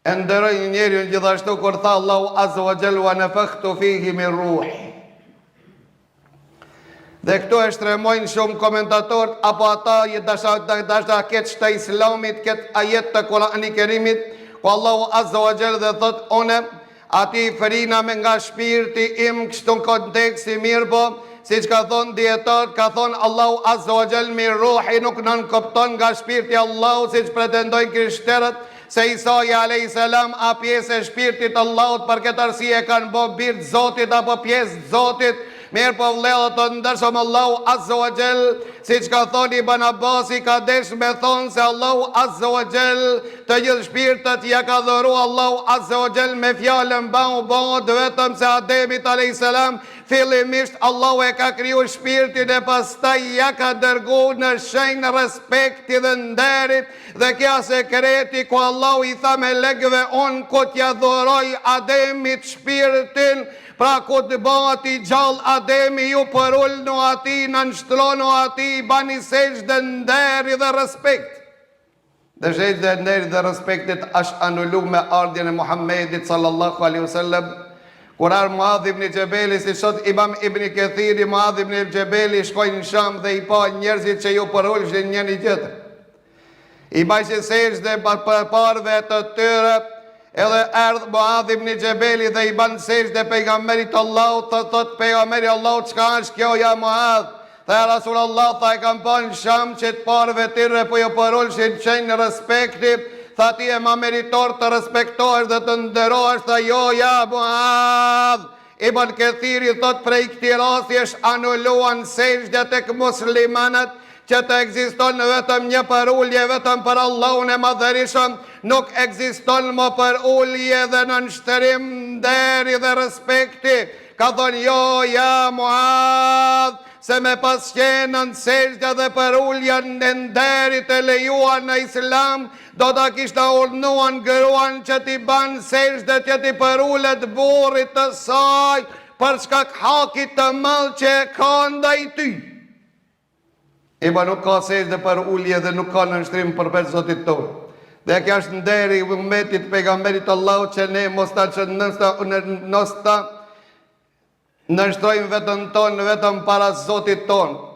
E nderojnë njeriun gjithashtu kur tha Allahu Azza wa Jall wa nafakhtu fihi min ruhi. Dhe këtu e shtremojnë shumë komentatorët apo ata je dasha dashakeq të islamit këtë ajet të Kur'ani Kerimit, ku Allahu Azza wa Jall dhe thot unë atij fryna me nga shpirti im kështu në konteksti mirëpo, siç ka thonë dijetarët, ka thonë Allahu Azza wa Jall min ruhi nuk nënkupton nga shpirti Allahu siç pretendojnë krishterët, Se Isai alejhi selam a pjesë e shpirtit të Allahut për këtë arsye e kanë bo bir të Zotit apo pjesë të Zotit, mirëpo vëllezër të ndershëm Allahu azza wa xhel, siç ka thonë Ibn Abasi ka deshtë me thonë se Allahu azza wa xhel të gjithë shpirtët ja ka dhuru Allahu azza wa xhel me fjalën bau bëhet vetëm se Ademit alejhi selam fillimisht Allahu e ka kriju shpirtin e pastaj ja ka dërgu në shenjë respekti dhe nderi Dhe kjo sekreti ku Allahu i tha melekëve unë kur t'ja dhuroj Ademit shpirtin, pra kur të bëhet i gjallë Ademi ju përulnu atij, nënshtronu atij, bani sexhde nderi dhe respekt. Dhe sexhde e nderit dhe respektit është anulu me ardhjen e Muhammedit sallallahu alaihi wasallam, Kur ardh Muadh ibn Xhebeli, siç thot Imam Ibn Kethiri, Muadh ibn Xhebeli shkoi në Sham dhe i pa njerëzit që ju përulshin njëri tjetrit. I bajshin sexhde të parëve të tyre, edhe erdh Muadh ibn Xhebeli dhe i ban sexhde pejgamberit të Allahut, të thot pejgamberi i Allahut, çka është kjo ja Muadh? Tha ja Rasul Allah, tha e kam pa në Sham që të parëve tyre po ju përulshin shenjë respekti, tha ti je ma meritor të respektohesh dhe të nderohesh, tha jo ja Muadh, Ibn Kethiri thotë prej këtij rasti është anuluan sexhdja tek muslimanët që të ekziston vetëm një përulje vetëm për Allahun e Madhërishëm, nuk ekziston më përulje dhe nënshtrim nderi dhe respekti. Ka thonë jo ja Muadh, se me pas qenë sexhdja dhe përulja e nderit e lejuar në Islam, Do ta kishte urdhnuan gruan që t'i ban sexhde që t'i përulet burrit të saj për shkak hakit të madh që e ka ndaj tij. E ba nuk ka sexhde përulje dhe nuk ka nënshtrim përveç Zotit tonë. Dhe kjo është nderi i umetit pejgamberit të Allahut që ne mos ta që mos ta nënshtrojmë veten tonë vetëm para Zotit tonë.